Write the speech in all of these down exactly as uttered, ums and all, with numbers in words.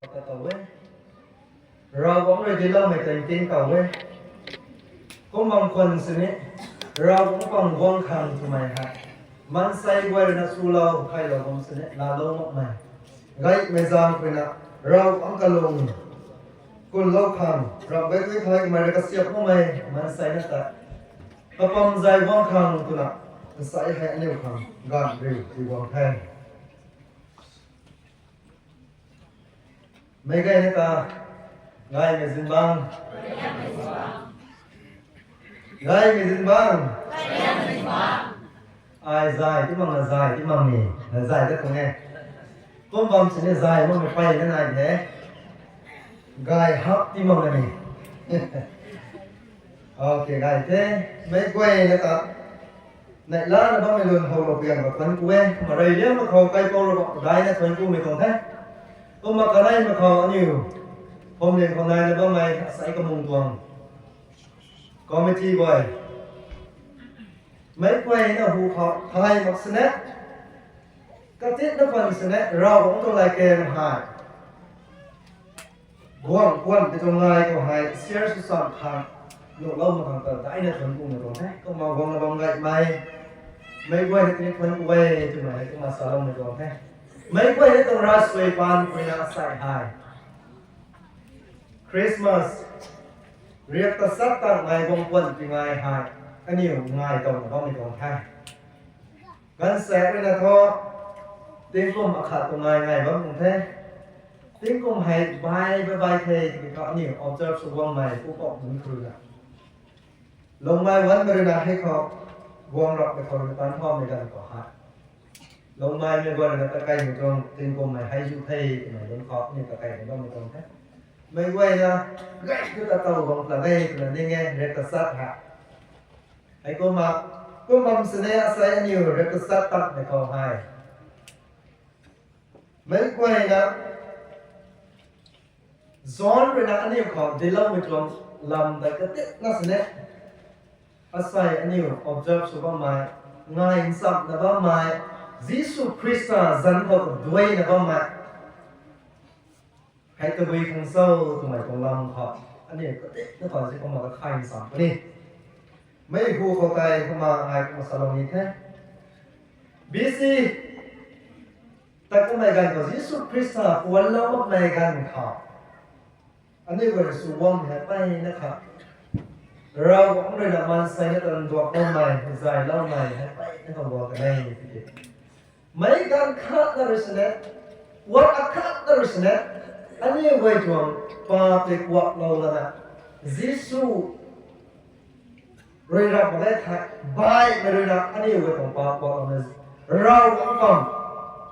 Ka taw e. Ravguangc rui diloumei tei ting taw e. Kum bam khwan sini, Ravguangc pang guang khang twmei hei, maansei guay rui na swlou khailou bam sini laalou makmei, gaymei zaeng khou rui na Ravguangc kalung kunlou khang, Ravguangc guay tei kamei rui kasiap makmei maansei na ta kapam zay guang khang twna, nsai hei aniu khang gaanv riu ti guang the. Meic guayna ta, gaymei zingbangc, gaymei zingbangc. Ai zay ti mak na, zay ti mak ni, na zay ta tuang e. Kum bam sini zay makmei peyna nai the. Gay hak ti mak na ni. Ok, gay the. Meic guayna ta, neihla na bammei lun howlou piang khou thuanc ku e. Kumna reyliangmei khou kaipouc Ravguangc daina thuanc kumei tuang the. Kumna kaneimei khou aniu phuamling khou naina bammei asei kamung tuang committee guay, meic guayna hu khou thay mak sini, katitna pan sini Ravguangc tuang laykaeng hei guang kuan ti tuang ngai khou hei share sw cham khang nuhlou mak khang ta daina thuanc kumei tuang the. Kumna guangna bam gaymei, meic guayna tini thuanc ku e twmei hei kumna saloumei tuang the. Meic guayna tuang ravsuai paan khou rui na asei hei Christmas riak tachat tanmei guang kuan pi ngai hei aniu ngai towna bammei tuang the. Gaanvsaekc rui na thu tingkum akhat tuang ngai ngai bam tuang the. Tingkum hei bai bai bai the tiki thu aniu observe sw guangmei pupouc nunc khou rui na, Lungmei Wanmei rui na hei khou guang rapmei khou rui na tan thaumei ganv khou hei, Lungmeimei guay rui na takeimei tuang tingkummei hei zu the twmei lungc khou aniu takeimei bammei tuang the. Meic guayna gay thu ta tow bam pla de twna ning e, riak tachat hei. Heikumna, kum bam sini asei aniu riak tachat tatmei khou hei, meic guayna John rui na aniu khou diloumei tuang lam ta katitna sini, asei aniu observe sw bammei, ngai nchamna bammei, Jisu Khrista zanc khou kaduaina bammei hei tabui khang cho twmei tuang lam khou aniu katitna khou si kumna kakhai ncham puni. Mei hu khou tei kumna ai kumna salou ni the. B C ta kummei ganv khou Jisu Khrista puanlou makmei ganv khou aniu guay sw guang hei peyna kha, Ravguangc rui na maansei na tan duak loumei, zayloumei hei peyna kha guang kan e tiki, meic ganv khatna rui sini, puat akhatna rui sini, aniu guay tuang paap tei kuaklou lana, Jisu rui rap mak e thei, baihmei rui na aniu guay tuang paap kuaklou na, Ravguangc pam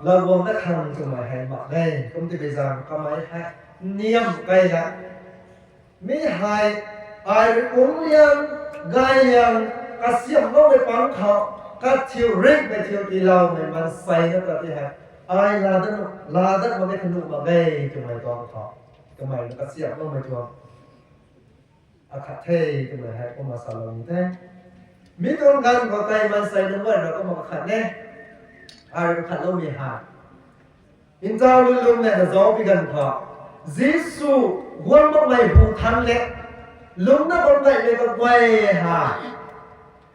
lou guang dat khang twmei hei mak e. Kum tiki zaeng kamei hei niam keyna, mi hei ai rui kum liang, gay liang, kasiamhloumei pang khou kathiu ringhmei thiu tiiloumei maansei na ta ti hei, ai laa dat, laa dat mak e, kanuh mak e twmei tuang khou, kamei na kasiamhloumei tuang akhat the twmei hei kumna salou ni the. Mi tuang ganv khou tei maansei nunc guay na kumna akhat e. Ai rui akhatloumei hei, ntaw lun lung le na zauc pi ganv khou, Jisu guang makmei hu than le, lungcna bam gaymei kaguay hei,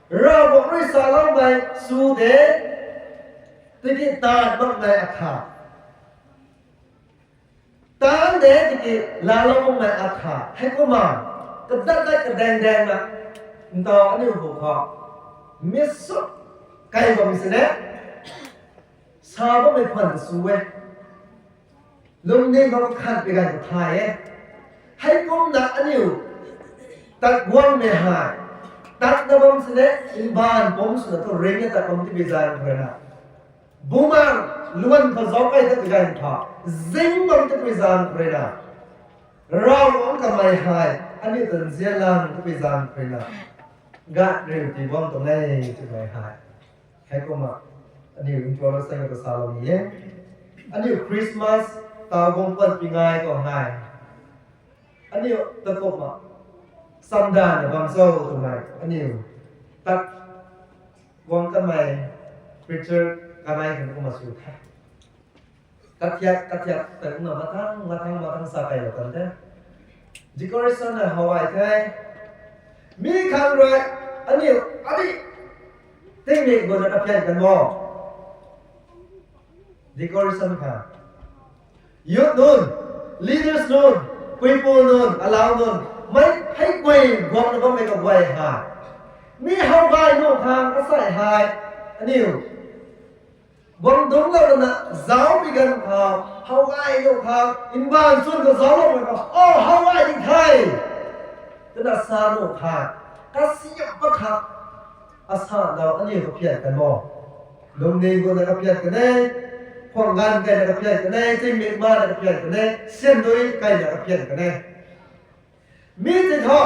Ravguangc rui saloumei sw de, tiki taanv makmei akhat, taanv de tiki laalou makmei akhat, heikumna kadat dat kadaeng daengna, ntaw aniu hu khou mi sw key bam sini, sa bammei khwan ta sw e. Lungning khou kakhan pi ganv khou thay e. Heikumna aniu tat guangmei hei, tatna bam sini, mbaanv pumc swna thu ringna tat bam tipui zaeng khou rui na, bumaengh luan khou zauc key ta pi ganv khou, zing bam tipui zaeng khou rui na, Ravguangc kamei hei aniu ta nzianlang tipui zaeng khou rui na, gaanv riu ti guang tuang e twmei hei, heikumna aniu introduction ta salou ni e. Aniu Christmas taw guang pat pi ngai khou hei, aniu ta kumna chamdanna bam cho twmei aniu tat guang kanmei preacher kanei khang kumna sw the. Kathiak, kathiak, tei kumna mathang, mathang, mathang sa kailou kan the. Decoration na how ai the. Mi khang rui, aniu, adi, tingmik guna kaphian kan mo. Decoration kha. Youth nunc, leaders nunc, people nunc, alau nunc, mei hei guay guang na bammei kaguay ha. Mi how gay nu khang kasai hei, aniu. Guang dungclou lana zauc pi ganv khou, how gay nu khang, inban chwn ka zaucloumei khou, o how gay ding the. Twna sa nu khang, kasiam pa kha, asa dau aniu kaphian kan mo. Lungning guna kaphian kan e, khuang ganv kaina kaphian kan e, tingmik mana kaphian kan e, siandui kaina kaphian kan e. Mi ti thu,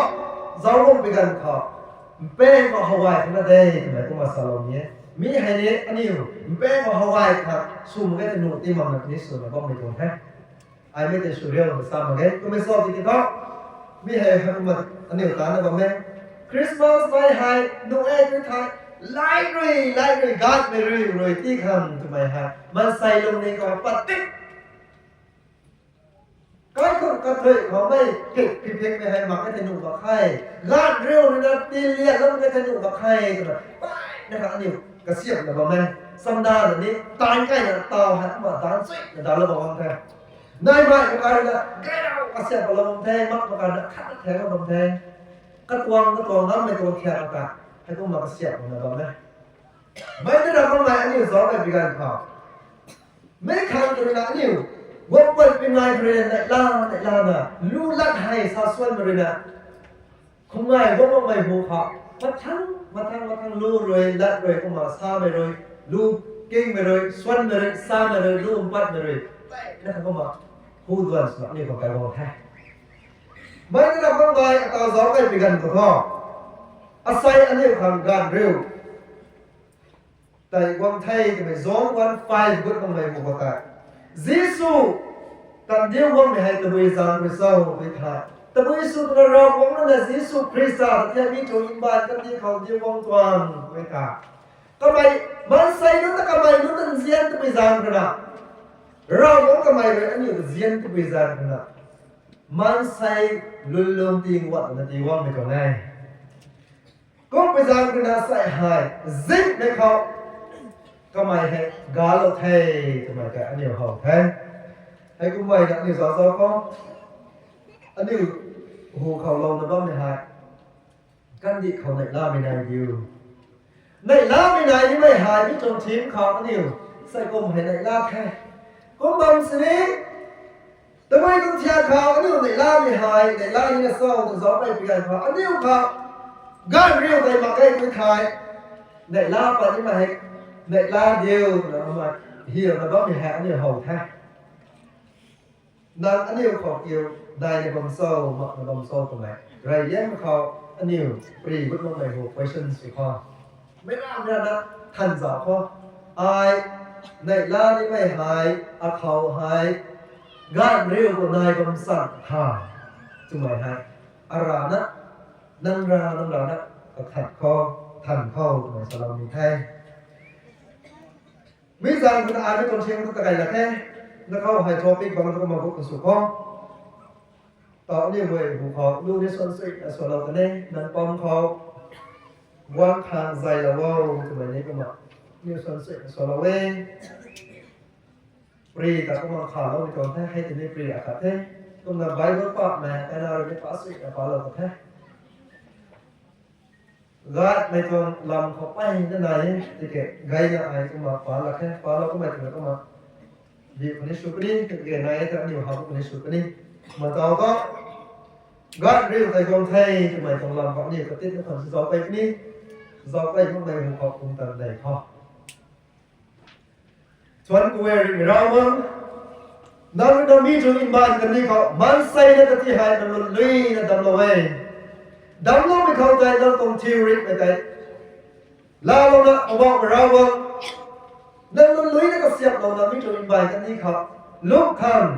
zauc guang pi ganv khou, mpeng khou how gay khang na de, twmei kumna salou ni e. Mi hei ni aniu, mpeng khou how gay khang, sw mak ge tei nuh ti makna ni swna bammei tuang the. Ai mi tei sw riu na sa mak ge, kummei sa tiki thu, mi hei hei kumna aniu tana bam e. Christmas mei hei, nuh e tu thei, light rui, light rui, gatmei rui, rui ti khang twmei hei, maansei lungning khou patik. Kaikhunc kathuic khou mei, kik phipik mei hei mak e thei nuh mak khe. Gatmei riu rui na tinlian lam e thei nuh mak khe, twna, pai na kha aniu, kasiamna bam e. Samda na ni, taanv kaina taw hei, kumna daanc chuina daanlou bam the. Nai mei makai rui na, gayrau kasiam palou bam the, mak makai na khat na thek bam the. Katuang, katuang ngammei tuang thiak ta, hei kumna kasiamna bam e. Mei na ram bammei aniu zauc kai pi ganv khou. Mei khang rui na aniu, guang puan pi ngai rui na neihla, neihlana, lu lat hei sa suanmei rui na. Khumngai guang bammei hu khou, mathang, mathang, mathang lu rui, lat rui, kumna samei rui, lu kingmei rui, suanmei rui, samei rui, lu mpatmei rui, tei na kha kumna, hu duan swna aniu khang kai guang the. Mei na ram bammei ataw zauc kai pi ganv khou thu, asei aniu khang gaanv riu tei guang the twmei John one five gut makmei hu khou tei, Jisu, tan diu guangmei hei tabui zaeng rui cho, tei tha. Tabui sw twna Ravguangc rui na Jisu Khrista ta thiak mi tuang mbaanv kandih khou diu guang tuang, tei tha. Kamei, maansei nunc ta kamei nunc ta nzian tabui zaeng rui na, Ravguangc kamei rui aniu ta nzian tabui zaeng rui na, maansei lwnlung ting guatna tii guangmei tuang e. Kumpui zaeng rui na sei hei, zingmei khou, kamei hei galou the, twmei tei aniu how the. Hei kummei na aniu zauc zauc khou, aniu hu khou louna bammei hei, kandih khou neihlamei nai diu. Neihlamei nai nimei hei mi tuang theme khou aniu, sei kum hei neihla the. Kum bam sini, tabui tuang thiak khou aniu neihlamei hei, neihla nina cho, tuang zauc kai pi ganv khou, aniu khou, gaanv riu tei mak ge tu thei, neihla pat nimei hei, neihla diu, twna mei, hiuna bammei hei aniu how the. Nang aniu khou kiu, daina bam cho, makna bam cho twmei. Reyliangmei khou aniu, pri gut makmei hu question sw khou. Meic ram rana than zauc khou. Ai, neihla nimei hei, akhou hei, gaanv riu khou nai bam san tha. Twmei hei, arana, nang ra, nang rana, kathan khou, than khou, twmei salou ni the. Mi zaeng khou ta ai mi tuang thing khou ta kai lak khe. Na khou hei topic bang tu kumna gut kan sw khou. Tau aniu guay hu khou, lu ni suan sui na sualou kan e, nang pam khou, guang khang zaylou o, twmei ni kumna, aniu suan sui na sualou e. Pri ta kumna khalou ni tuang the, hei tini pri akhat the. Kumna Bible pamei, ana rui ni pa sui na palou kan the. Gatmei tuang lam khou peyna nai e, tiki gayna ai kumna pa lak khe, palou kummei twna kumna. Di khou ni sw puni, tiki nai e ta aniu how khou ni sw puni. Kumna tau ta, gaanv riu tei guang the, twmei tuang lam khou aniu katitna khwan si zauc kai puni, zauc kai makmei hu khou kum tan dei khou. Thuanc ku e Ringhmei Ravguangc, nang rui na mi tuang mbaanv kandih khou maansei na kati hei nang lwnlui na damclou e. Damcloumei khou tei nang tuang thiu ringhmei tei laalouna, Poubauhmei Ravguangc, nang lwnlui na kasiamhlouna mi tuang mbaanv kandih khou lungc khang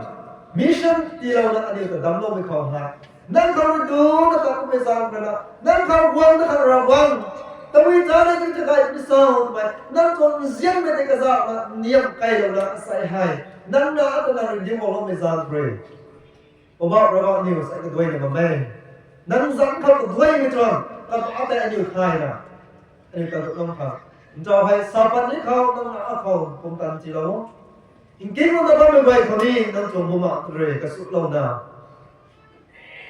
mission tiilouna aniu ta damcloumei khou hei, nang khou rui duna ta kummei zaeng rana, nang khou guangna khang Ravguangc, Tabui ta na tu ta kai puni sa twmei nang tuang nzianmei tei kazauhna niam kailouna asei hei nang na ata nang ringdiu baloumei zaeng rui Poubauh Ravguangc aniu sa kaduaina bam e. Nang zanc khou kaduaimei tuang kaba tei aniu thayna aniu ta tu nang khang ntaw hei sa pat ni khou nang na akhou pumtan tiilou. Nking na bammei guay khou ni nang tuang bumaengh rui kasulouna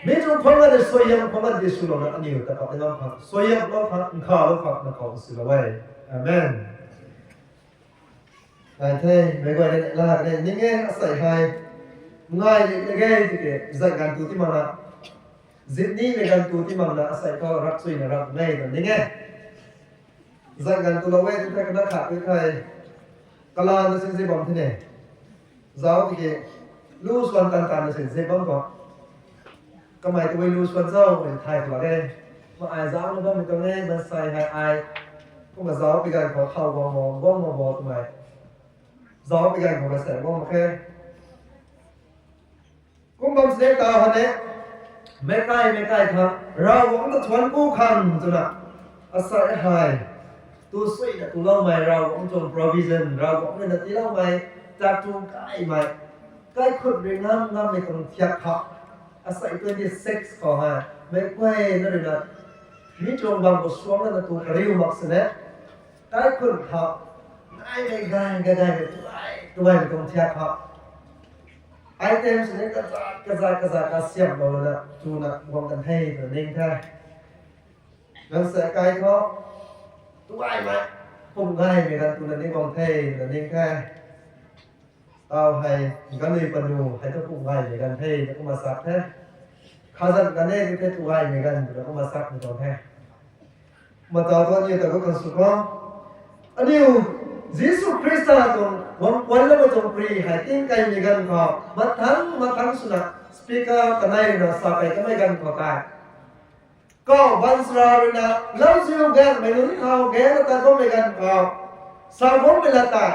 mi tuang khwang na suaihiam khwang na di swlouna aniu ta pat ni nang khang suaihiam lou khang nkhavlou khang na khou silou e. Amen. Nai the, meic guay ni la ni ning e asei hei. Ngai ni na ge tiki zat ganv tu ti makna, zip ni mei ganv tu ti makna asei khou rap suina rap nai na ning e. Zat ganv tulou e tu thei kana khat tu thei, kalan na sin zip bam the ne. Zauc tiki lu swan tan tan na sin zip bam khou kamei tabui lu swan zauc mei thay khou la e. Ma ai zauc na bammei tuang e, maansei hei ai kumna zauc pi ganv khou thau guang mo guang mo bo twmei zauc pi ganv khou maansei guang mak khe. Kum bam sini taw hane, meic kai meic kai khang Ravguangc ta thuanc ku khang twna asei hei tu suina tuloumei Ravguangc tuang provision, Ravguangc rui na tiiloumei tak tu kaimei kaikhut rui ngam ngammei tuang thiak khou asei twenty six khou hei meic guayna rui na mi tuang bam khou suang na tu kariu mak sini kaikhut khou naimei gay gay gaymei tuai tuaimei tuang thiak khou item sini kazat kazat kazat kasiamhlou lana tuna guang kan the twna ning the. Nang sa kai thu tuaimei pum gaymei ganv tuna ni guang the twna ning the. Taw hei ganvnui panu hei thu pum gaymei ganv the na kumna sak the. Khazanc kan e ti the tuaimei ganv twna kumna sakmei tuang the. Mata thu aniu ta khou kan sw khou aniu Jisu Khrista tuang guang puanloumei tuang pri hei tingkaimei ganv khou mathang mathang swna speaker kanei rui na sa kei kamei ganv khou tei kau baanchara rui na lauziu gaengmei nunc khou gaengna tat bammei ganv khou sa guangmei lat tei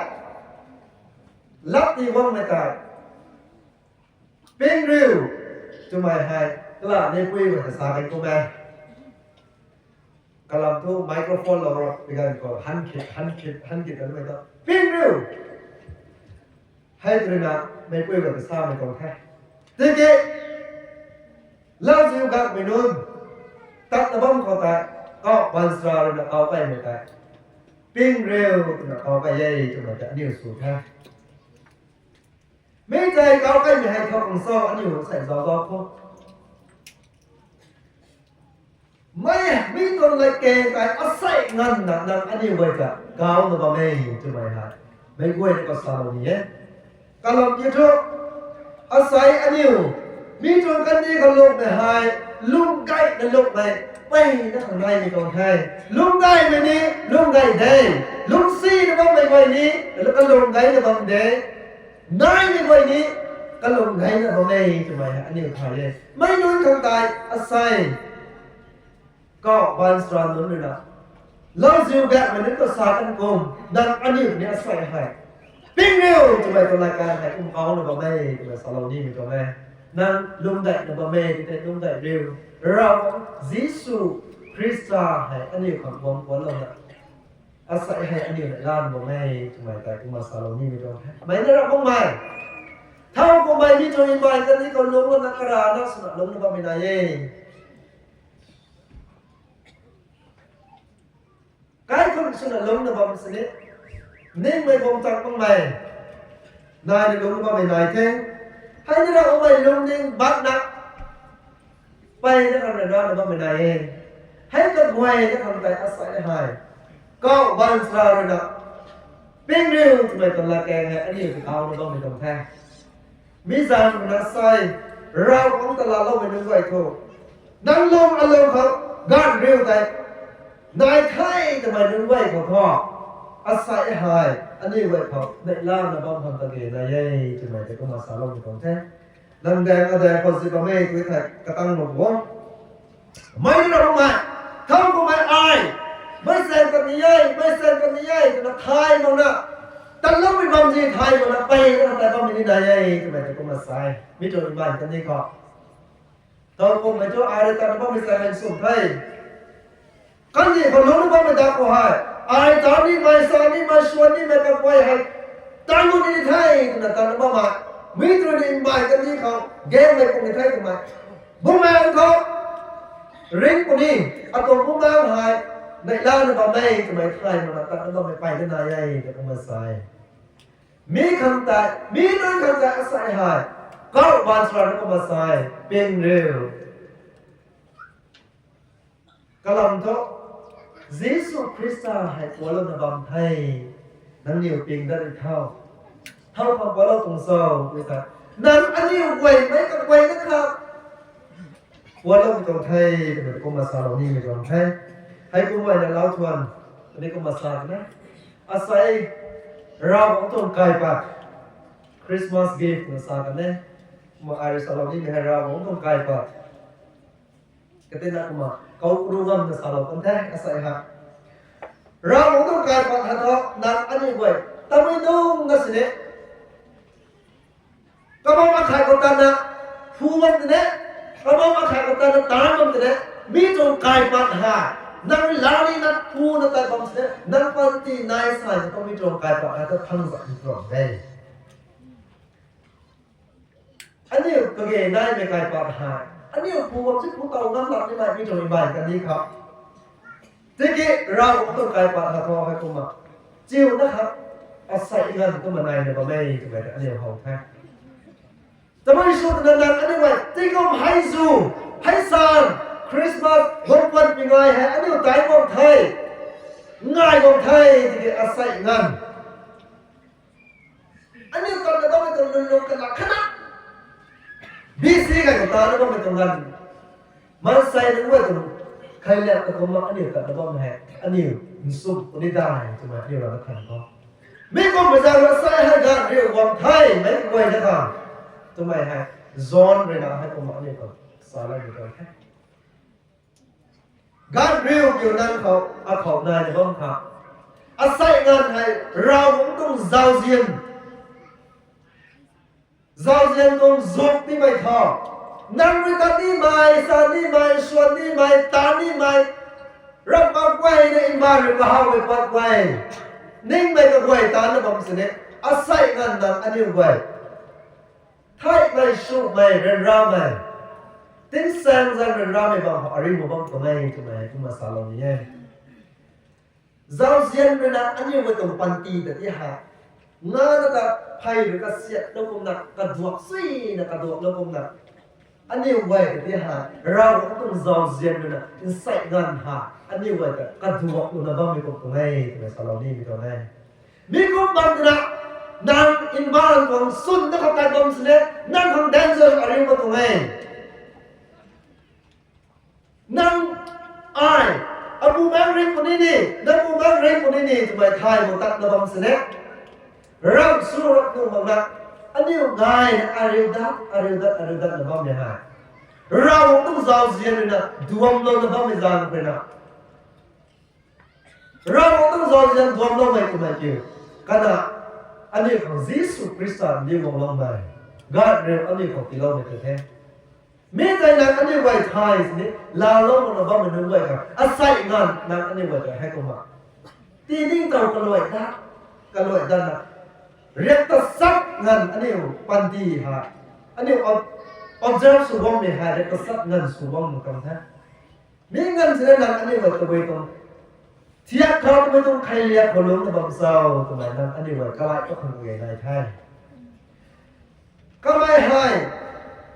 lap ti guangmei tei ping riu twmei hei kala nipui rui na sa kei kum e. Kalam thu microphone lou rap pi ganv khou han khit han khit han khit kanmei ta ping riu hei twrui na meipui rui na samei tuang the. Tiki lauziu gaengmei nunc tatna bam khou tei kau baanchara rui na kau kaimei tei ping riu twna kau kai e twmei tei aniu sw the. Mi tei kau kaimei hei thau khang cho aniu sei zauc zauc khou mei mi tuang lat keng tei asei nganvna nang aniu guay ta kauna bam e twmei hei meic guay ni kasalou ni e. Kalam kiu thu asei aniu mi tuang kandih khou lungmei hei lungc gayna lungmei peyna khang naimei tuang the. Lungc gaymei ni lungc gay de, lungcsi na bammei guay ni kalung gayna bam de, naimei guay ni kalung gayna bam e twmei hei aniu thay e. Mei nunc khang tei asei kau baanchara nunc rui na lauziu gaengmei nunc khou sa kan kum nang aniu ni asei hei ping riu twmei tuang lat keng hei kum kauna bam e twmei salou nimei tuang e. Nang lungc gayna bam e ti tei lungc gay riu. Ravguangc Jisu Khrista hei aniu khang guang puanlouna asei hei aniu na lan bam e twmei tei kumna salou nimei tuang e. Mei na ra makmei thau kummei mi tuang imei kandih khou lungc lana karana swna lungcna bammei nai e. Kaikhun swna lungcna bam sini ningmei guang chang makmei naina lungcna bammei nai the. Hei ni ra makmei lungning bakna peyna khang ryanrana bammei nai e. Hei kaguayna khang tei asei hei kau baanchara rui na ping riu twmei tuang lat keng hei aniu ta kauna bammei tuang the. Mi zaeng rui na sei Ravguangc ta laaloumei nunc guay thu nang lung alung khou ganv riu tei nai the twmei nunc guay khou thu asei hei aniu guay khou neihlamna bam khang kage nai e twmei tei kumna saloumei tuang the. Nang daeng adaeng khou zip bam e tui thei katang mak bo. Mei na ra makmei thau kummei ai meic chaeng kan ni e, meic chaeng kan ni e twna thay makna tatloumei bam zi thay makna peyna khang tei bammei ni nai e twmei tei kumna sa e. Mi tuang imei kandih khou thau kummei thu ai rui tatna bammei chaeng hei sum the. Kandih khou lungc na bammei ta khou hei, ai ta nimei, sa nimei, suan nimei kaguay hei, tan gu ni the twna tan na bammei. Mi tw ni mbai kandih khou gaengmei puni the twmei. Bumaengh khou ring puni, atuang bumaengh hei neihla na bam e twmei thay mana tan na bammei pey na nai e, ta kumna sa e. Mi khang tei, mi nunc khang tei asei hei, kauh baanchara na kumna sa e, ping riu. Kalam thu, Jisu Khrista hei pualouna bam the, nangniw ping dat ri tho. Thow khang pualou tuang cho, tw tei. Nang aniu guay mei kaguayna kha pualoumei tuang the, twmei kumna salou nimei tuang the. Hei kumna na lau thuan, ani kumna sa na. Asei, Ravguangc tuang kaipat, Christmas gift na sa kan e. Kumna ai rui salou nimei hei Ravguangc tuang kaipat. Katina kumna, kau kru gamna salou kan the, asei ha. Ravguangc tuang kaipat hei thu, nang aniu guay, tamei nung na sini. Kabam akhat khou tana, phu bam tine, kabam akhat khou tana, taanc bam tine, mi tuang kaipat hei, nang rui la ni na phu na tat bam sini, nang panty nai sai na mi tuang kaipat hei ta thang zat ni tuang de. Aniu kage naimei kaipat hei, aniu phu bam si phu tow ngam lak nimei mi tuang mbai kandih khou. Tiki Ravguangc tuang kaipat hei thu hei kumna, chiuna kha, asei nganv kumna naina bam e twmei ta aniu how the. Tamei sw twna nang aniu guay, tingkum hei zu, hei san, Christmas, guang pan pi ngai hei aniu tai bam the, ngai bam the, tiki asei nganv. Aniu tatna bammei tuang lwnlung kana khana, B C kai khou tatna bammei tuang ganv, maansei nunc guay tuang khailiak ta kumna aniu tatna bam hei, aniu nsum puni dai twmei aniu rana than khou. Mi kummei zaeng rui asei hei ganv riu guang the, meic kaguayna kha, twmei hei, John rui na hei kumna aniu khou saloumei tuang the. Ganv riu kiu nang khou, akhou naina bam kha. Asei nganv hei Ravguangc tuang zauzian, zauzian tuang zuk nimei tho. Nang rui tat nimei, sa nimei, suan nimei, taanc nimei, ramh pat guay na mbaanv rui kahawmei pat guay, ningmei kaguay taanna bam sini, asei nganv nang aniu guay theihmei, sumei, ryanramei, tingsaengzaeng ryanramei bam khou ariu mak bam tuang e twmei kumna salou ni e. Zauzian rui na aniu guay tuang panty ta ti hei, ngana ta phey rui kasiatlou kumna, kaduak suina kaduaklou kumna, aniu guay ta ti hei Ravguangc tuang zauzian rui na nsei nganv hei aniu guay ta kaduaklouna bammei kum tuang e twmei salou nimei tuang e. Mi kum bam twna, nang mbaanv tuang swn na khou tat bam sini, nang khang danger ariu mak tuang e. Nang ai, abumaengc ring puni ni, nang bumaengc ring puni ni twmei thay mak tatna bam sini, ramh sw rap nuh makna, aniu gayna ariu dat, ariu dat, ariu datna bammei hei, Ravguangc tuang zauzian rui na duamlouna bammei zaeng khou na, Ravguangc tuang zauzian duamloumei twmei kiu, kana, aniu khang Jisu Khrista ndiu guangloumei, ganv riu aniu khou tiiloumei tei the. Mi tei nang aniu guay thay sini, laalou makna bammei nunc guay kha, asei nganv nang aniu guay ta hei kumna, tiningtow kaluai dat, kaluai datna, riak tasat nganv aniu panty hei, aniu ob-, observe sw guangmei hei riak tasat nganv sw guangmei tuang the. Mi nganv sini nang aniu guay tabui tuang thiak khou, tabui tuang khailiak khou lungc na bam cho twmei nang aniu guay kalai tat khang kage nai the. Kamei hei,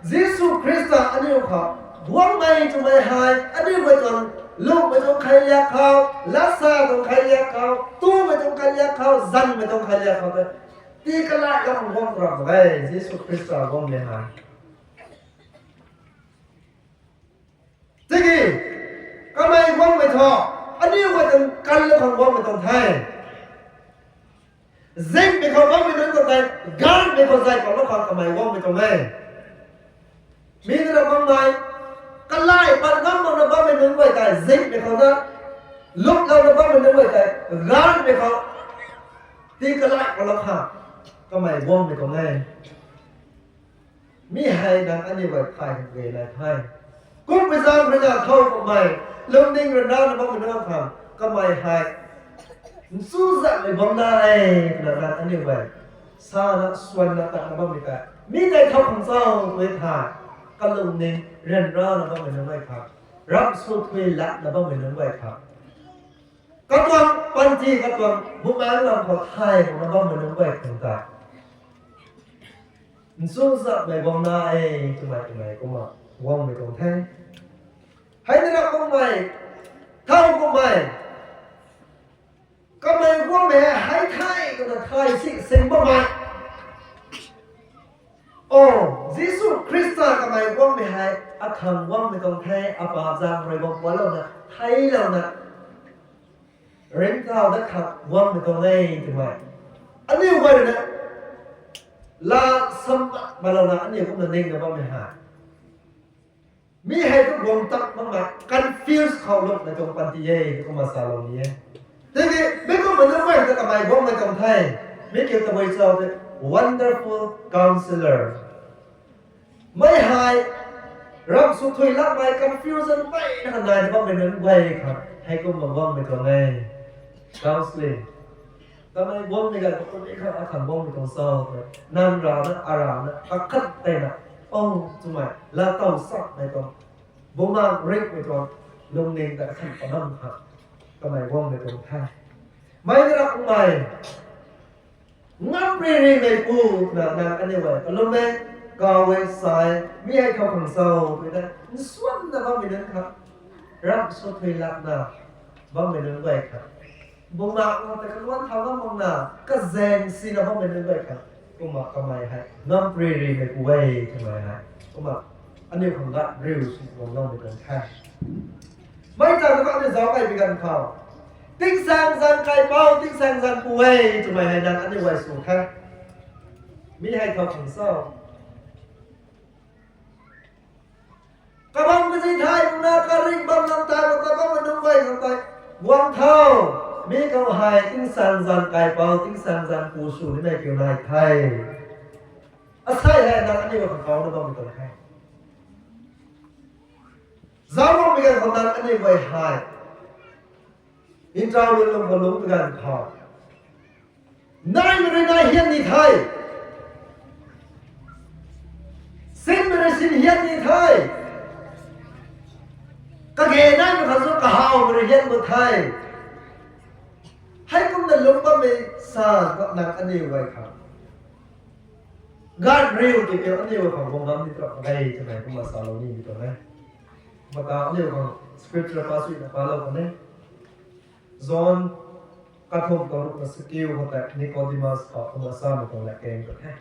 Jisu Khrista aniu khou guangmei twmei hei, aniu guay tuang lungmei tuang khailiak khou, latsa tuang khailiak khou, tumei tuang khailiak khou, zanmei tuang khailiak khou tei, tii kalai lam guang ram mak e, Jisu Khrista guangmei hei. Tiki, kamei guangmei thu, aniu guay tuang kanlou khang guangmei tuang the. Zingmei khou bammei nunc khou tei, gaanhmei khou zay patlou khang kamei guangmei tuang e. Mi na bammei, kalai pat ngam makna bammei nunc guay tei, zingmei khou na, luplouna bammei nunc guay tei, gaanhmei khou, tii kalai patlou khang, kamei guangmei tuang e. Mi hei nang aniu guay thay khang kage nai the. Kummei zaeng rui na thow kummei, lungning ryanrana bammei nunc khang kamei hei nchuzakmei bam na e, twna nang aniu guay sana swanna tatna bammei tei mi tei thow khang cho tw the. Kalungning ryanrana bammei nunc guay khang, ramh sw thuy latna bammei nunc guay khang, katuang panty katuang bumaengc lam khou thay makna bammei nunc guay khang tei nchuzakmei bam na e, twmei twmei kumna guangmei tuang the. Hei ni ra kummei, thow kummei, kamei guangmei hei hei the twna thay si sing bammei. O, Jisu Khrista kamei guangmei hei akhang guangmei tuang the, apaap zaeng rui guang puanlouna, theilouna, ringcthau dat khang guangmei tuang e, twmei. Aniu guay rui na laa sam mak malouna aniu kumna ningna bammei hei, mi hei tu guang tak makna confuse khou lukmei tuang panty e, kumna salou ni e. Tiki mi kumna nunc guay ta kamei guangmei tuang the. Mi kiu tabui cho the, Wonderful Counselor. Mei hei ramh sw thuy latmei, confusion mpeyna kha naina bammei nunc guay khang heikumna guangmei tuang e. Counselling. Kamei guangmei ganv khou mi khang akhang guangmei tuang cho, nang rana arana kakhat tei na, o, twmei laatow sakmei tuang, bumaengc ringhmei tuang, lungning ta akhang panam khang kamei guangmei tuang the. Mei ni ra kummei, ngamri rimei pu, twna nang aniu guay kalum e, kaw e, sa e, mi hei thow khang cho tw the. Nsuanna bammei nunc khang, ramh sw thuy latna bammei nunc guay khang, bumaengc khou tei kaluan thau ngam makna kazaeng sina bammei nunc guay khang, kumna kamei hei ngamri rimei pu e, twmei hei kumna aniu khang lat riu sw guangloumei tuang the. Mei ta na aniu zauc kaibi ganv khou, tingsaengzaeng kaipouc, tingsaengzaeng pu e, twmei hei nang aniu guay sw the. Mi hei thow khang cho? Kabam kazi thay makna, karing bam lam thay makna bammei nunc guay khang tei guang tho. Mi khou hei tingsaengzaeng kaipouc, tingsaengzaeng pu sw nimei kiu nai the. Asei hei nang aniu khang kauna bammei tuang the. Zauc makmei ganv khou nang aniu guay hei ntaw lun lung khou lungc pi ganv khou, naimei rui nai hian ni the, sinmei rui sin hian ni the, kage naimei khang zu kahawmei rui hian gu the. Heikumna lungc bammei sa, nang aniu guay khang gaanv riu tiki aniu khang guang ngam ni tu mak ge twmei kumna salou nimei tuang e. Mata aniu khang scripture pa suina palou kan e. John kathumh tuang rukna sakiu khou tei Nicodemus khou kumna samei tuang lat keng tu the.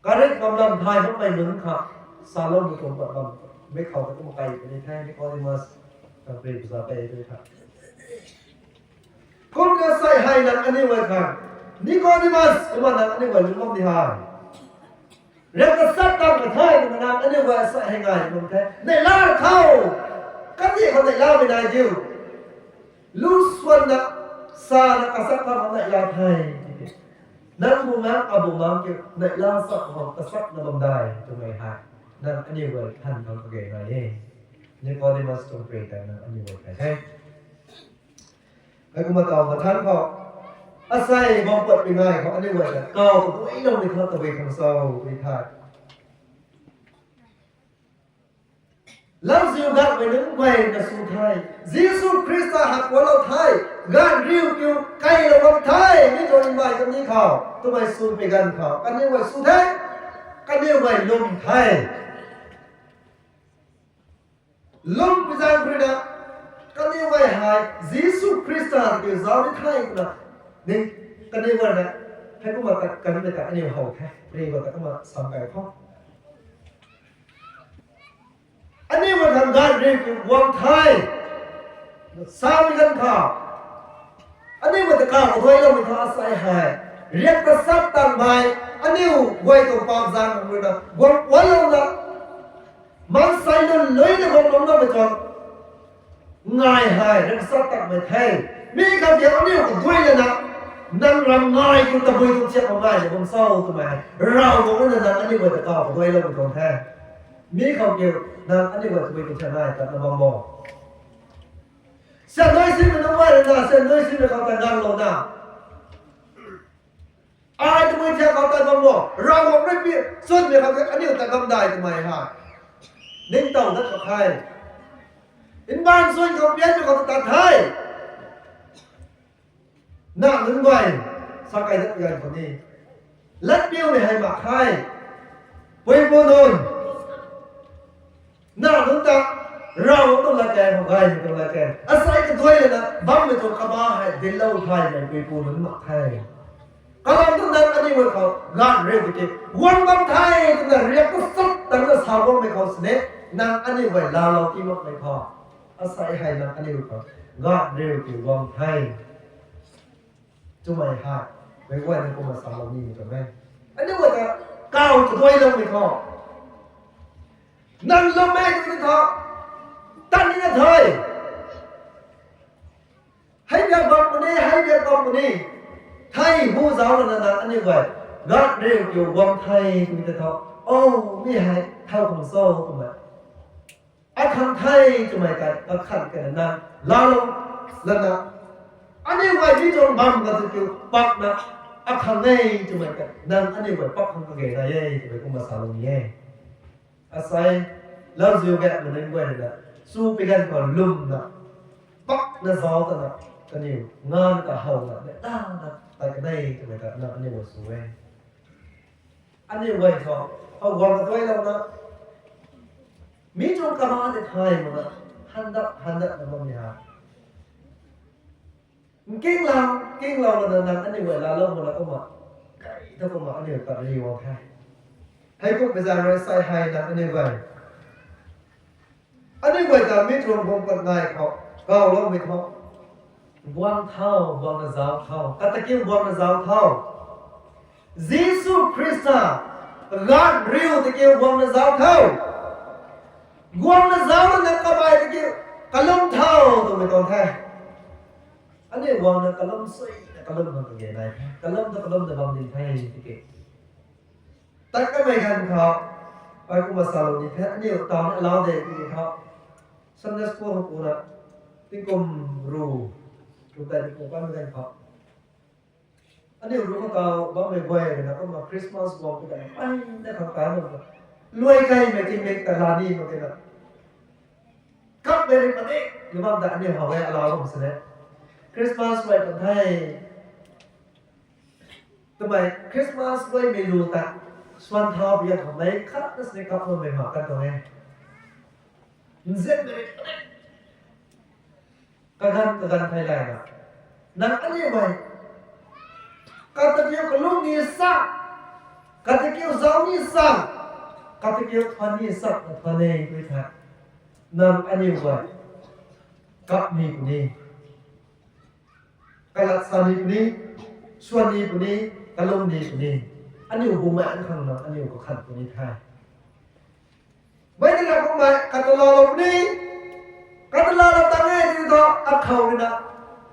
Karik bam lam thay makmei nunc kha saloumei tuang pat bam, mi khou ta kumna kai puni the, Nicodemus, kaprei pza pei tu the. Kumna asei hei nang aniu guay khang, Nicodemus, kumna nang aniu guay lungc bam di hei, riak kachat tang ka the twna nang aniu guay asei hei ngai bam the. Neihla khou, kandih khou neihlamei nai diu, lu swanna, sana kachat tang neihla the. Nang bumaengc, abumaengc kiu neihla sa khou kachatna bam dai twmei hei nang aniu guay than khang kage nai e. Nicodemus tuang prey tei nang aniu guay kai the. Heikumna taw mathan khou, asei bam pat pi ngai khou aniu guay ta kaw kaduailoumei thu tabui khang cho tw the. Lauziu gaymei nunc guay na sw the, Jisu Khrista hak kualou the, gaanv riu kiu kailou bam the, mi tuang invite kan ni khou twmei sw pi ganv khou kaniw guay sw the, kaniw guay lwm the. Lwm pi zaeng rui na, kaniw guay hei Jisu Khrista kiu zauc ni the twna, ni, kaniw guay na, heikumna ta kanmei ta aniu how the, aniu guay ta kumna sam kai tho. Aniu guay khang gaanv riu kiu guang the, samei ganv khou, aniu guay ta kaw kaduailoumei thu asei hei, riak kachat tangmei, aniu guay tuang paap zaeng rui na guang kuanlouna, maansei nunc lui na guang lungcloumei tuang ngai hei riak kachat tangmei the. Mi khat diu aniu kaduai lana, nang ram ngai khou tabui tuang chiak khou ngai na bam cho twmei hei, Ravguangc rui na nang aniu guay ta kaw kaduailoumei tuang the. Mi khou kiu, nang aniu guay tabui tuang thian nai tatna bam bo. Syan nui simei nunc guay rui na, syan nui simei khou ta nganglou na. Ai tabui thian khou tat bam bo. Ravguangc rui pi, chwnmei khou aniu tat bam dai twmei hei. Ningtow dat khou the. Mbaanv chwn khou pianmei khou ta tat the. Na nunc guay, sa kai dat ganv khou ni. Latpiumei hei mak khe. Puipu nunc. Na nunc ta, Ravguangc tuang latkaeng khou gaymei tuang latkaeng. Asei kaduai lana, bammei tuang kaba hei dinclou thaymei puipu nunc mak khe. Kalam thu nang aniu guay khou, ganv riu tiki, guang bam the, twna riak kasat tangna sa guangmei khou sini, nang aniu guay laalou ti makmei khou. Asei hei nang aniu khou, ganv riu ti guang the. Twmei hei, meic guayna kumna salou nimei tuang e. Aniu guay ta, kaw kaduailoumei khou. Nang lwmmei tw tei thu, tan nina the. Hei biak bam puni, hei biak bam puni. Thei hu zauc lana nang aniu guay, ganv riu kiu guang the twmei tei thu, o, mi hei thau khang cho twmei. Akhang the twmei tei kakhan kana nang laalou lana, aniu guay mi tuang bam ka tu kiu pakna, akhang e twmei tei nang aniu guay pak khang kage nai e twmei kumna salou ni e. Asei, lauziu gaymei nunc guay rui na, chu pi ganv khou lwmna, pakna zauc tana, kaniw, ngan kahowna, ne tana, tat kan e twmei ta nang aniu guay sw e. Aniu guay khou, khou guang kaduailouna, mi tuang kaba tei thay makna, handat, handatna bammei ha. Nkinglou, nkinglou lana nang aniu guay laalou makna kumna, kai ta kumna aniu ta riu guang the. Hei kumhmei zaeng rui sai hei nang aniu guay. Aniu guay ta mi tuang guang pat nai khou, kawloumei khou. Guang tho, guangna zauc tho. Kata kiu guangna zauc tho. Jisu Khrista, ganv riu ta kiu guangna zauc tho. Guangna zauc lana kamei ta kiu, kalum tho, twmei tuang the. Aniu guangna kalum sui, kalum khang kage nai the. Kalum ta kalum ta bam di the, tiki. Tat kamei ganv khou, ai kumna salou ni the, aniu taw ni alau de, tiki khou. Sunday school khou puna, tingkum ru, ru tei tingkum kanmei ganv khou. Aniu ru khou taw bammei guay rui na kumna Christmas guang pi ganv, ai, na khang ta na, luai kaimei tingmik ta la ni mak khe na. Kapmei rui padik, lu bam ta aniu how e alau bam sini. Christmas guay kan the. Twmei Christmas guaymei lu ta, swan thau biak khou mei khat na sini kap bammei mak kan tuang e. Nzianmei rui padik. Kaganv, kaganv thei layna. Nang aniu guay. Kata kiu kalum ni sa. Kata kiu zauc ni sa. Kata kiu thuan ni sa, na thuan e tui the. Nang aniu guay. Kap ni puni. Kalat sa ni puni, swan ni puni, kalum ni puni. Aniu bumaengc khang nang aniu kakhan puni the. Mei ni la kummei, kata laalou puni, kata laalou tang e tiki thu, akhou rui na.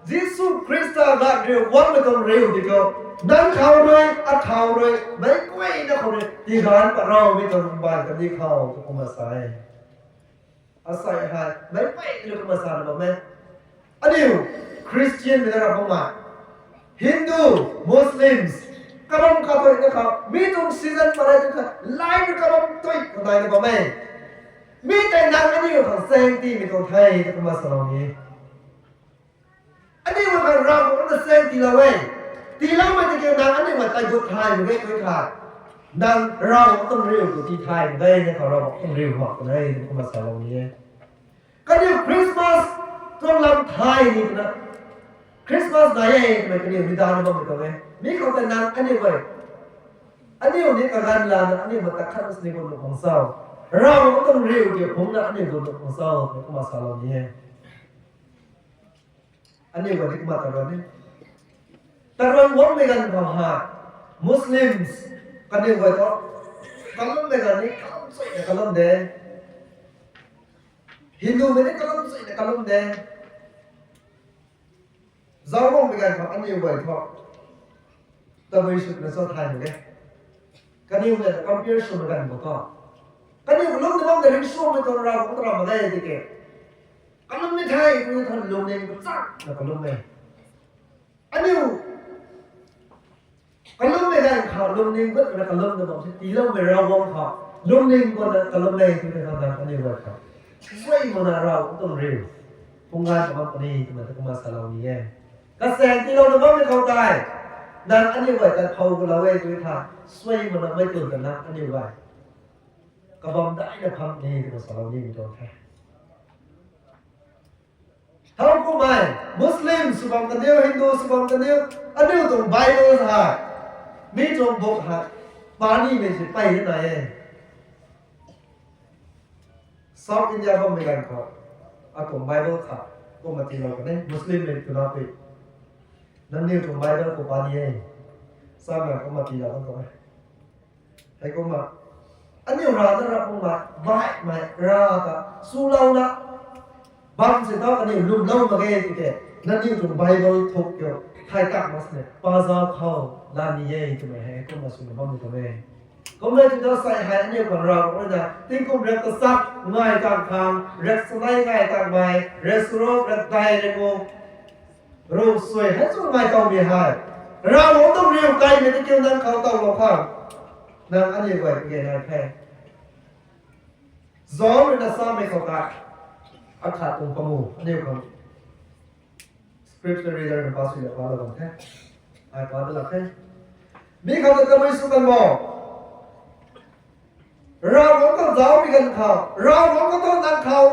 Jisu Khrista ganv riu guangmei tuang riu tiki. Nang khou rui, akhou rui, meic guayna khou rui, tiganv pat raumei tuang mbaanv kandih khou, tu kumna sa e. Asei hei, meic guayna kumna sa na bam e. Aniu, Christian mei na ra bam e. Hindu, Muslims, kabam kathuina khou, mi tuang season pat rei tu kha, lai rui kabam tui khou nai na bam e. Mi tei nang aniu khang chaeng tiimei tuang the, tu kumna salou ni. Aniu khang Ravguangc na chaeng tiilou e. Tiiloumei tiki nang aniu khang tei gut thay mak ge tui kha. Nang Ravguangc tuang riu khou tii thay mak ge, na khou Ravguangc tuang riu mak kan e, kumna salou ni e. Kaniw Christmas tuang lam thay ni twna, Christmas nai e twmei kaniw ni dana bammei tuang e. Mi khou tei nang aniu guay, aniu ni kaganv lana aniu mata khat sini gut nuh khang cho? Ravguangc tuang riu kiu phungna aniu gut nuh khang cho? Kumna salou ni e. Aniu guay ni kumna ta rui ni. Ta rui guangmei ganv khou ha, Muslims, kaniw guay thu, kalummei ganv ni kalum suina kalum de. Hindumei ni kalum suina kalum de. Zauc guangmei ganv khou aniu guay thu, tabui swna cho thay mak ge. Kaniw le compare swmei ganv khou thu. Kaniw kalum na bam de ringcsuangmei tuang Ravguangc ta ram mak ge tiki, kalummei the twmei than lungning kachakna kalum e. Aniu kalummei ganv khou lungning gut na kalum na bam se tiiloumei Ravguangc khou lungning gut na kalum e twmei than nang aniu guay khou suai makna Ravguangc tuang riu phungc ganv ta bam puni twmei ta kumna salou ni e. Kasaeng tiilou na bammei khou tei nang aniu guay ta thow kalou e twmei tha suai makna mei tun ta nang aniu guay kabam daina pham ni twna salou nimei tuang the. Thowkumhmei Muslim sw bam kaniw, Hindu sw bam kaniw, aniu tuang Bible hei, mi tuang book hei, pa nimei si pey na nai e. South India bammei ganv khou atuang Bible kha kumna tiilou kan e, Muslimmei twna pui. Nangniw tuang Bible khou pa ni e, samei kumna tiilou kan tuang e. Heikumna aniu rana ra pungmei baihmei ra ta swlouna bam si tho aniu lwmlou mak ge tiki, nangniw tuang Bible thuk kiu, thay tak mak sini pa zauc khou la ni e twmei hei kumna swna bammei tuang e. Kumna tu tho sei hei aniu khang Ravguangc ruina tingkum riak tachat ngai tang khang, riak sanei ngai tangmei, riak saruk, riak dai, riak ngu, ru sui hei chu ngai towmei hei Ravguangc tuang riu kaimei ta kiu nang khou towlou khang nang aniu guay page nai the. John ruina samei khou ta, akhat tuang pangu aniu khang scripture reader na pa sui la palou bam the. Ai pa da lak the. Mi khou ta kamei sw kan bo. Ravguangc khou zaucpui ganv khou, Ravguangc khou thu nang khou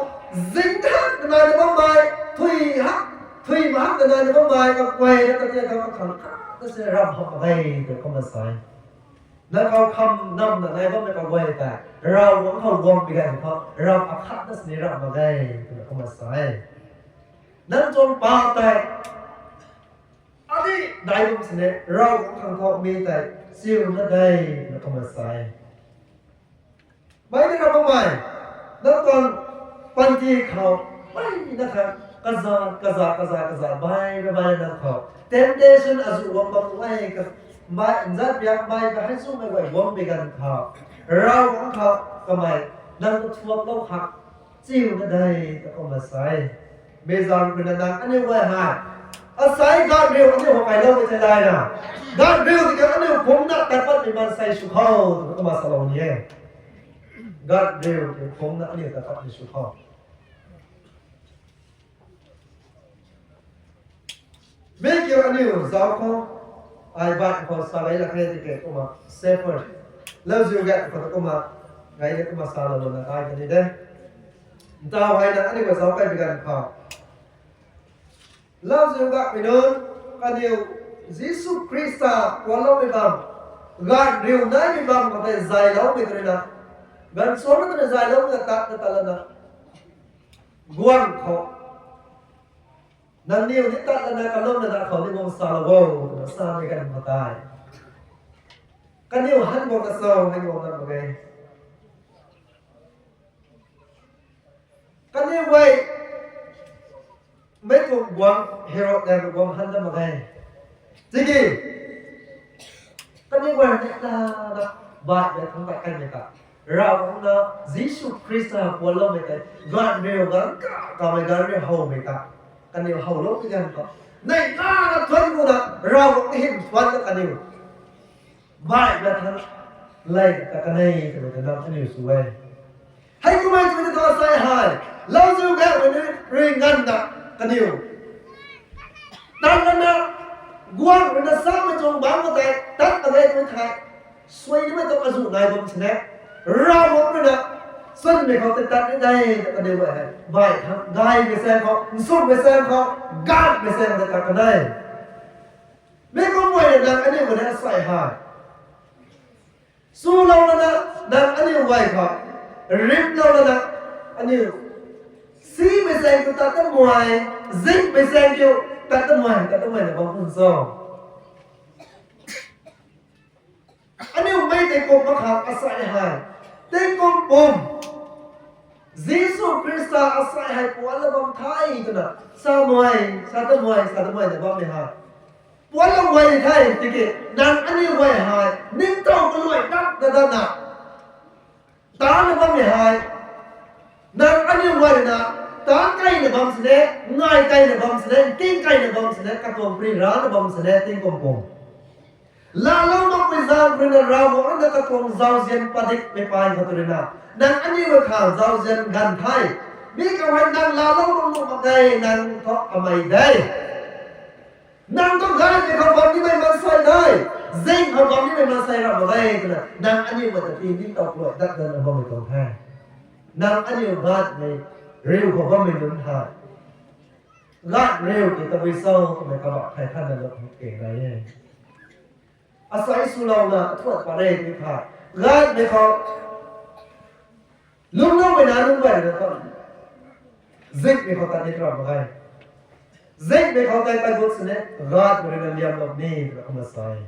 zing hak nai na bammei, thui hak, thui ma hak nai na bammei kaguay na katiak khou kakhang khat ta si ramh hamh mak ge tw kumna sa e. Nang khou kham namna nai bammei kaguay tei Ravguangc khou guangpui ganv khou ramh akhat na sini ramh mak ge twna kumna sa e. Nang tuang paap tei adi dai bam sini Ravguangc khang thu mi tei chiuna de twna kumna sa e. Mei na ra bammei, nang tuang panty khou mei na kha kaza kaza kaza kaza bai na bai na khou temptation azuh guang bam e ka, mei nzat piak mei kahei chumei guay guangpui ganv khou Ravguangc khou kamei nang ta thuaklou khak chiuna de ta kumna sa e. Mei zaeng ruina nang aniu guay hei asei ganvriu aniu khou kailoumei thei layna, ganvriu tiki aniu phungna tat patmei maansei sw khou twna kumna salou ni e. Ganvriu tiki phungna aniu tat patmei sw khou Mi kiu aniu zauc khou, ai baih khou sa gay lak khe tiki kumna shepherd, lauziu gaengc khou ta kumna gay na kumna salou lana kai kani de. Ntaw hei na aniu guay zauc kaipui ganv khou, lauziu gaengcmei nunc, kaniw Jisu Khrista puanloumei bam, ganvriu naimei bam khou tei zayloumei tw rui na, ganv suanna tw rui zayloumei ta tat na tat lana, guang khou nangniw ni tat lana kalum lana khou ni guang salou o twna samei ganv khou tei, kaniw han guang na cho, han guang na mak ge. Kaniw guay mei tuang guang, Herod ganv guang han dat mak ge. Tiki kaniw guay neihla na baih mei thangc pat kanmei ta, Ravguangc na Jisu Khrista puanloumei tei ganvriu ganv ka, kamei ganvriu howmei ta, kaniw howloumei ganv khou neihla na thuanc kuna, Ravguangc hym thuanc na kaniw baih na thangc lay ta kan e twmei ta nang aniu sw e. Hei kumhmei twmei ta asei hei, lauziu gaengcmei nunc rui nganvna kaniw tat lana, guang rui na samei tuang bangc khou tei tat mak ge twmei thei, suai nimei tuang azuh nai bam sini, Ravguangc rui na chwnmei khou tei tat ni de ta kaniw guay hei baih thangc gaymei saeng khou, nchumhmei saeng khou, ganvmei saeng khou tei tat kan e. Mi kumhmei na nang aniu guay na asei hei swlou lana, nang aniu guay khou rimlou lana, aniu simei saeng kiu tat tamei, zingmei saeng kiu tat tamei, tat tamei na bam khun cho. Aniu mei tei kum mak khang asei hei, tingkum pum Jisu Khrista asei hei puanlou bam the twna samei, sa tamei, sa tamei na bammei hei puanlou guay the tiki, nang aniu guay hei ningtow kaluai tat dat datna, Taanna bammei hei, nang aniu guay na, taanc kaina bam sini, ngai kaina bam sini, ting kaina bam sini, katuang pri rana bam sini, tingkum kum. Laalou makpui zaeng rui na Ravguangc rui na katuang zauzian padikmei paan khou tu rui na, nang aniu guay khang zauzian ganv the. Mi khou hei nang laalou mak nuh mak ge, nang thu amei de. Nang thu gaymei khou bam nimei maansei de, zing khou bam nimei maansei ram mak ge twna nang aniu guay ta ti ningtow kalui dat dat na bammei tuang the. Nang aniu gaymei riu khou bammei nunc hei, gat riu ki tabui cho twmei kabah thei than na lou ke nai e. Asei swlouna athuat pat re tei the. Gatmei khou lungcloumei na lungc guay na tho. Zingmei khou tat ni tram mak ge. Zingmei khou tei tat gut sini, gatmei rui na liamlou ni twna kumna sa e.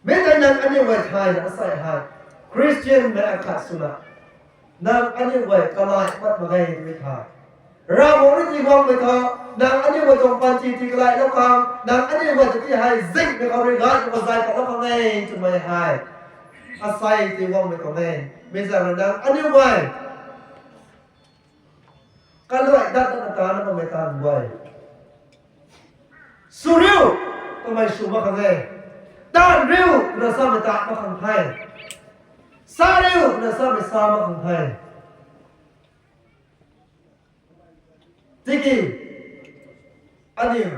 Mi tei nang aniu guay thayna asei hei Khristianmei akhat swna, nang aniu guay kalai mat mak ge twmei the. Ravguangc rui tiguangmei thu, nang aniu guay tuang panty tii kalailou khang, nang aniu guay ta ti hei zingmei khou rui gatmei khou zay patlou khang e twmei hei, asei tiguangmei tuang e. Mi zaeng rui nang aniu guay kaluai dat dat na taanna bammei taanv guay, sw riu twmei sw mak khang e. Taanv riu twna samei tat mak khang the. Sa riu twna samei sa mak khang the. Tiki aniu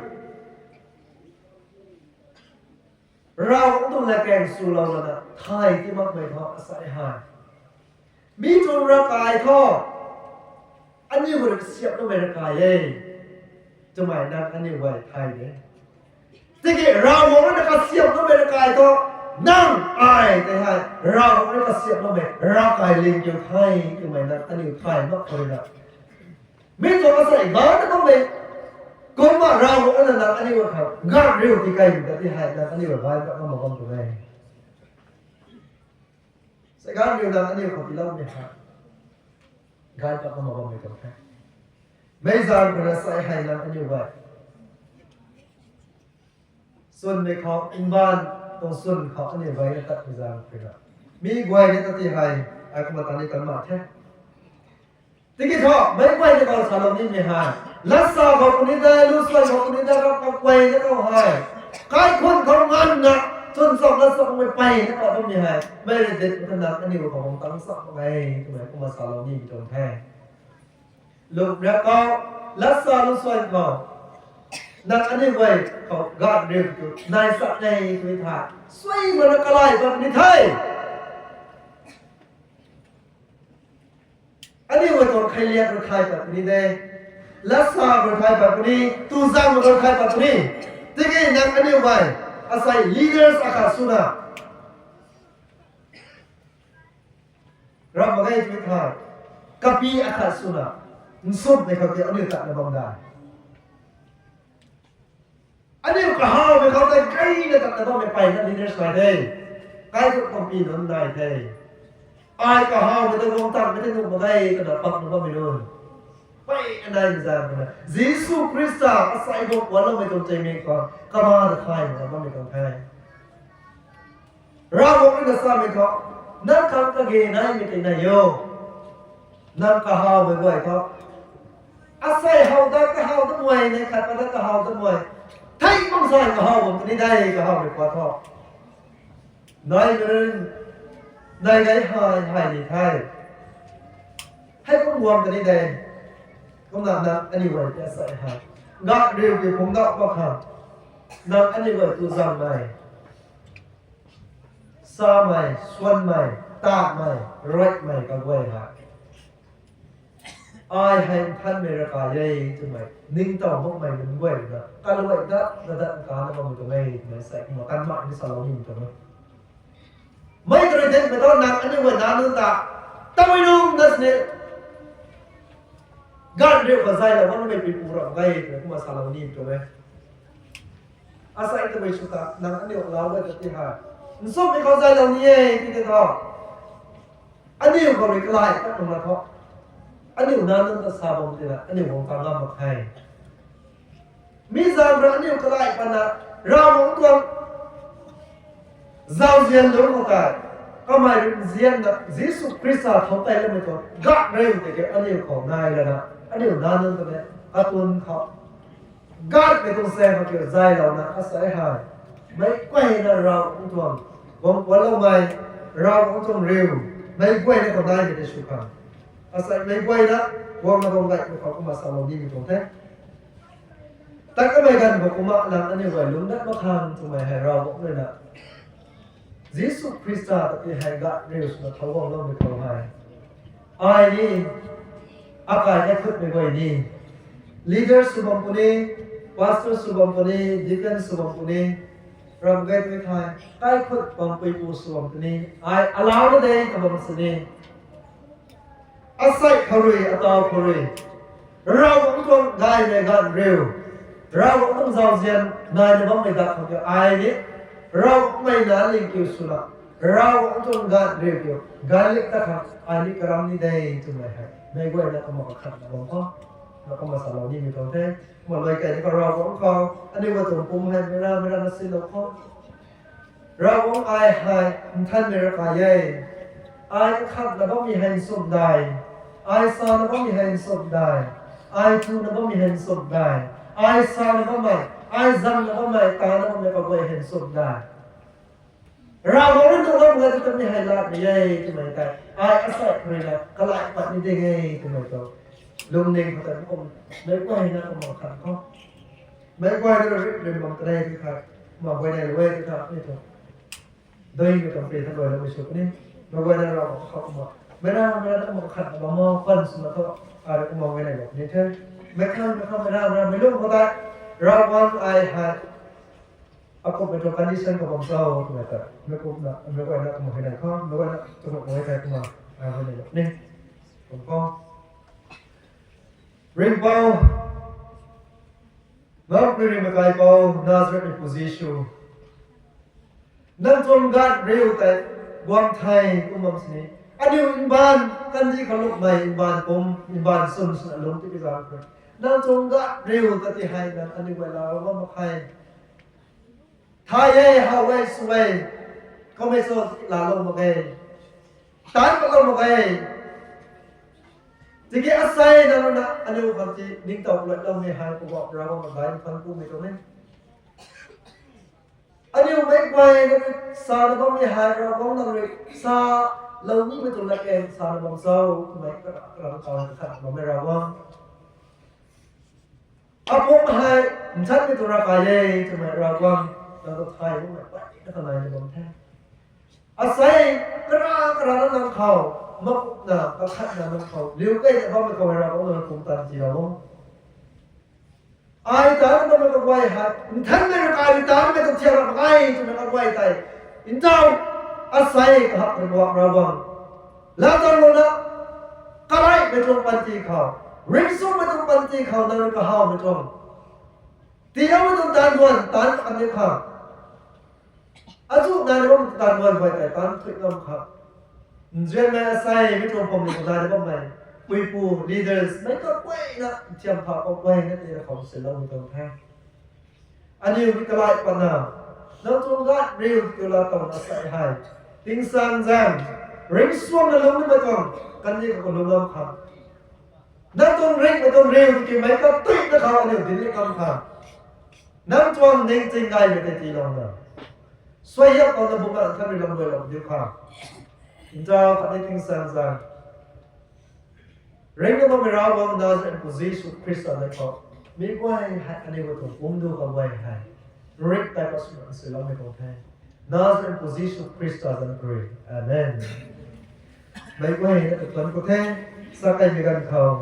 Ravguangc tuang latkaeng swlou lana thay ti makmei thu asei hei, mi tuang ravkai thu aniu guay rui kasiamhloumei ravkai e twmei nang aniu guay thay de. Tiki Ravguangc rui na kasiamhloumei ravkai thu, nang ai tei hei Ravguangc rui kasiamhloumei ravkai ling kiu the twmei nang aniu thay mak khou rui na, mi tuang asei ganv na bammei kumna Ravguangc rui na nang aniu guay khang gat riu ti kai ta ti hei nang aniu guay gat mak bam tuang e. Sei gat riu nang aniu khou tiiloumei hei gat mak bam bammei tuang the. Mi zaeng khou rui na sei hei nang aniu guay swnmei khou, mbaanv tuang swn khou aniu guay na tatmei zaeng khou rui na, mi guay na tat ti hei ai kumna ta ni kan mak the. Tiki thu meic guay na khou salou nimei hei, latsa khou puni de, lusuai khou puni de, rap khou guay na khou hei, kaikhun khou nganvna chwn cham latsa khou mei pey na khou bammei hei mei rui dit mak tana aniu khou bam tang cham mak e twmei kumna salou nimei tuang the. Lungriak khou, latsa lusuai khou, nang aniu guay khou gat riu tu nai sak e twmei the. Suai mana kalai pat puni the. Aniu guay tuang kheiliak rui thay pat puni de. Latsa rui thay pat puni, tuzang rui thay pat puni. Tiki nang aniu guay asei leaders akhat swna ram mak ge twmei the. Kapi akhat swna nsumhmei khou tei aniu tatna bam da. Aniu kahawmei khou tei gayna tatna bammei peyna leaders nai the. Kaikhun kapi nunc nai the. Ai kahawmei tei guang tanmei tei nuh mak ge twna pakna bammei nunc peyna naimei zaeng khou na Jisu Khrista asei guang puanloumei tuang chaimei khou kaba ta thay mak bammei tuang the. Ravguangc rui na samei thu, nang khang kage naimei tei nai o. Nang kahawmei guay thu, asei how dat kahaw dat mei, nei khat pat dat kahaw dat mei, thei bam sai kahaw bam puni de, kahawmei khou thu, naimei rui nai gay hei hei ni the. Hei kum guang puni de. Kumna nang aniu guay ta asei hei gat riu ki phungc dat mak khang, nang aniu guay tuzangmei, samei, swanmei, tatmei, ruaimei kaguay hei, ai hei nthanmei ravkai e twmei ningtow makmei nunc guay na kaluai dat na dat nkana bammei tuang e twmei sei kumna kan mak ni salou nimei tuang e. Mei ta rui dinmei thu nang aniu guay nac nunc ta, tabui nunc na sini, gat riu khou zaylou bammei pipu ram ge twna kumna salou nimei tuang e. Asei tabui sw ta nang aniu lau guay ta ti hei, nsumhmei khou zaylou ni e ti tei thu, aniu khou rui kalai tat nunc na thu, aniu nac nunc ta sa bam tina aniu guang ta ngam mak khe. Mi zaeng rui aniu kalai patna, Ravguangc tuang zauzian lungc khou tei, Kamei rui nzianna Jisu Khrista thau tei lamei tuang gat riu tei ke aniu khou nai lana, aniu na nunc ta ne, katun khou gat mei tuang se khou kiu zaylouna asei hei meic guayna Ravguangc tuang guang kuanloumei, Ravguangc tuang riu meic guayna khou nai mei tei sw khang, asei meic guayna guangna guang gaymei khou kumna salou nimei tuang the. Tat kamei ganv khou kumna lang aniu guay lungc dat mak khang twmei hei Ravguangc ruina Jisu Khrista ta ti hei gat riu swna thau guangloumei khou hei, ai ni, akai kaikhutmei guay ni, leader sw bam puni, pastor sw bam puni, deacon sw bam puni, ram gay tei thei kaikhut bam puipu sw bam puni, ai alauc na de ta bam sini. Asei khou rui, atau khou rui, Ravguangc tuang gaymei ganv riu, Ravguangc tuang zauzian naina bammei dak khou kiu ai ni, Ravguangc mei na ling kiu swna, Ravguangc tuang ganv riu kiu ganlik ta khang ai ni karam ni de twmei hei meic guayna kumna kakhatna bam khou, na kumna salou nimei tuang the. Kumna luai kei ni khou Ravguangc khou aniu guay tuang pum hei meic ra meic ra na silou khou, Ravguangc ai hei nthanmei ravkai e. Ai kakhatna bammei hei nsum dai, ai sana bammei hei nsum dai, ai tuna bammei hei nsum dai, ai sana bammei, ai zangna bammei, tana bammei kaguay hei nsum dai. Ravguangc rui nuh bam gay tu kamei hei latmei e twmei tei ai asei khou ruina kalai pat ni ding e twmei tu lungning khou tei kum, meic guayna kumna khan khou, meic guayna rui rim bam kanei ti kha, kumna guay nei lu e ti kha ni thu, duimei tuang pui tha luai loumei sw puni, meic guayna Ravguangc khou kumna meic ra meic ra na kumna khan bam o pan swna thu, ai rui kumna guay nei lou puni the. Meic khang meic khang meic ra meic ra meic lung khou tei Ravguangc ai hei akumhmei tuang condition khou bam cho twmei ta meic kumna meic guayna kumna hei nei khou meic guayna kumna guay thei kumna ai guay nei lou puni. Kum khou Ringhpouc, Ngam Kri Rimei Kaipouc, Nazareth mei pu Jisu, nang tuang gat riu tei guang the kum bam sini, aniu mbaanv kandih khou lukmei mbaanv pum mbaanv swn swna lungc tiki zang khe. Nang tuang gat riu ta ti hei nang aniu guay laalou bam mak khe. Thay e, how e, sw e, kamei cho tiki laalou mak ge, taanc patlou mak ge. Tiki asei nang rui na aniu khang ti ningtow luailoumei hei Poubauhmei Ravguangc na gay nthan kumei tuang e. Aniu meic guay nang rui sana bammei hei Ravguangc nang rui salou nimei tuang lat e, sana bam cho twmei kara kara taw khat bammei Ravguangc. Apumc hei nthanmei tuang ravkai e twmei Ravguangc, nang ta thay bammei peyna kha naina bam the. Asei kara kara na nang khou, makupna kakhatna nang khou liu keyna bammei khou hei Ravguangc nang pumtan tiilou o. Ai taanc bammei kaguay hei nthanmei ravkai rui taanc mei tuang thiak ra mak ge twmei kaguay tei, ntaw, asei kahak Poubauhmei Ravguangc, laatowlouna, kalaimei tuang panty khou, ringcsuangmei tuang panty khou nang rui kahawmei tuang, tiiloumei tuang taanv guan taanc kaniw khang, azuh naina bammei taanv guan guay tei taanc thuy ngam khang, nzianmei asei mi tuang pamling khou naina bammei puipu, leaders mei kaguayna nthiam pha kaguayna tei na khou sinloumei tuang the. Aniu ni kalai patna, nang tuang gat riu tiki laatowna asei hei tingsaengzaeng ringcsuangna lungc nimei tuang kandih khou lungc ngam khang, nang tuang ringhmei tuang riu tiki meic katuina khou aniu dinc ni kam khang, nang tuang ningting gaymei tei tiilouna, suaihiamlouna bumna nthanmei lam luailou diu khang, ntaw khatni tingsaengzaeng ringcna bammei Ravguangc, Nazareth pu Jisu Khrista zanc khou, mi guay hei aniu tuang pumc du kaguay hei rik tei pat swna nsiloumei tuang the. Nazareth pu Jisu Khrista zanc khou rui, amen. Meic guayna ta thuanc ku the, sa kaimei ganv khou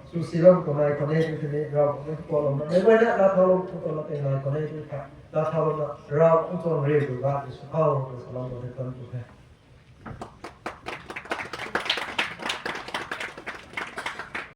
sw silou kamei khou ne tw thei ni Ravguangc ni kuaklouna meic guayna laathaulouna tei nai khou ne tw the, laathaulouna Ravguangc tuang riu tu ga tei sw khou tw salou khou the, thuanc ku the.